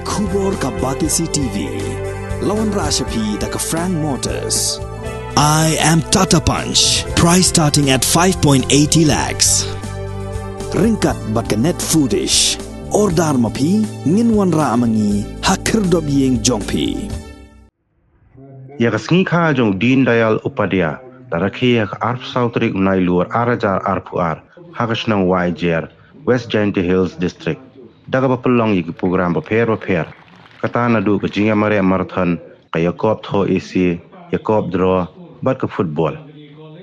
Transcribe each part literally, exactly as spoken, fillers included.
Khubor ka Batesi T V. La wanrah sha phi da ka Frank Motors. I am Tata Punch. Price starting at five point eighty lakhs. Ryngkat bad ka Net Foodish. Order ma phi, ngin wanrah ma ngi ha khyrdop ïing jong phi. Ïa ka sngi kha jong u Deen Dayal Upadhyaya, la rakhe ha ka arphew saw tarik u Nailur ar hajar arphew ar, ha ka shnong Wahiajer, West Jaintia Hills District. Da kaba pynlong ïa ki program bapher bapher. Kata naduh ka jingïamareh marathon, ka ïakop thoh essay, ïakop draw, bad ka football.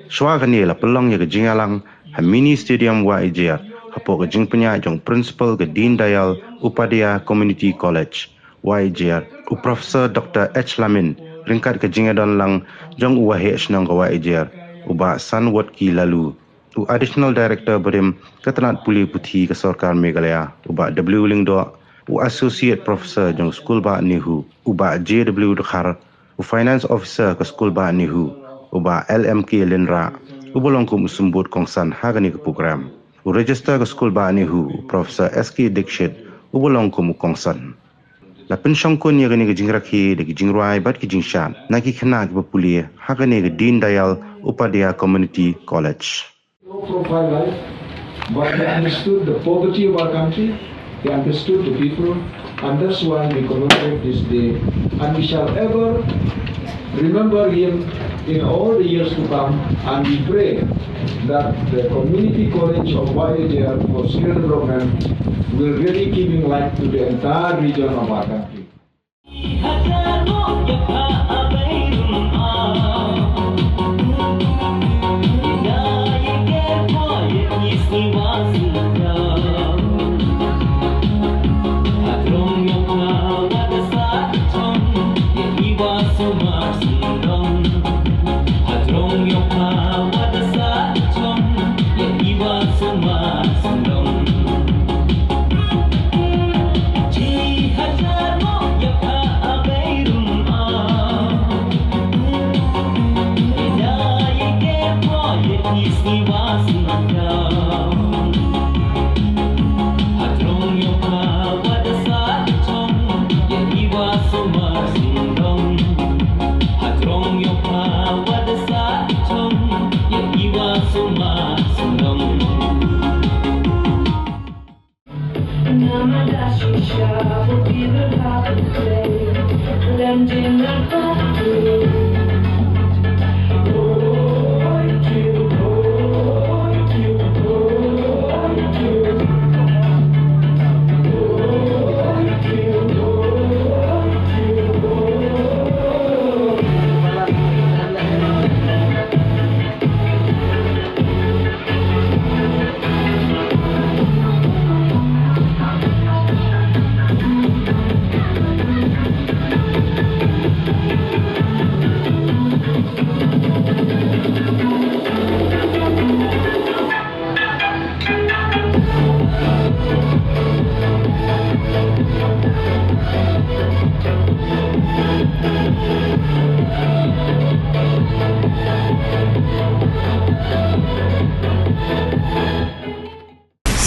Shuwa kane la pynlong ïa ka jingïalang ha Mini Stadium Wahiajer, hapoh ka jingpynïaid jong u Principal ka Deen Dayal Upadhyaya Community College Wahiajer, u Professor Doctor H Lamin, ryngkat ka jingïadonlang jong u Waheh Shnong ka Wahiajer, u Bah Sanwatki Laloo, u Additional Director barim ka tnat pule puthi ka Sorkar Meghalaya, u Bah W Lyngdoh, u Associate Professor jong u Skul Bah NEHU, u Bah J W Dkhar, u Finance Officer ka Skul Bah NEHU, u Bah L M K Lyngdoh, uba long kum u symbud kongsan ha kane ka program. U Registrar ka Skul Bah NEHU, u Professor S K Dixit, uba long kum u kongsan. La pynshongkun ïa kane ka jingrakhe da ki jingrwai bad ki jingshad na ki khynnah kiba pule ha kane ka Deen Dayal Upadhyaya Community College. Low profile life, but he understood the poverty of our country, he understood the people, and that's why we commemorate this day. And we shall ever remember him in all the years to come, and we pray that the Community College of Wahiajer for Skill Development will really giving light to the entire region of our country.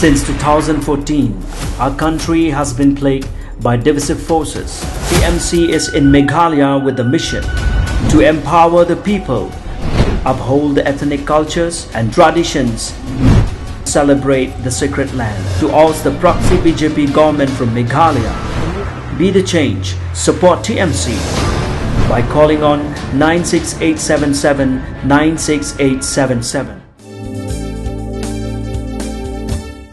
Since two thousand fourteen, our country has been plagued by divisive forces. T M C is in Meghalaya with the mission to empower the people, uphold the ethnic cultures and traditions, celebrate the sacred land. To oust the proxy B J P government from Meghalaya, be the change, support T M C by calling on nine six eight seven seven nine six eight seven seven.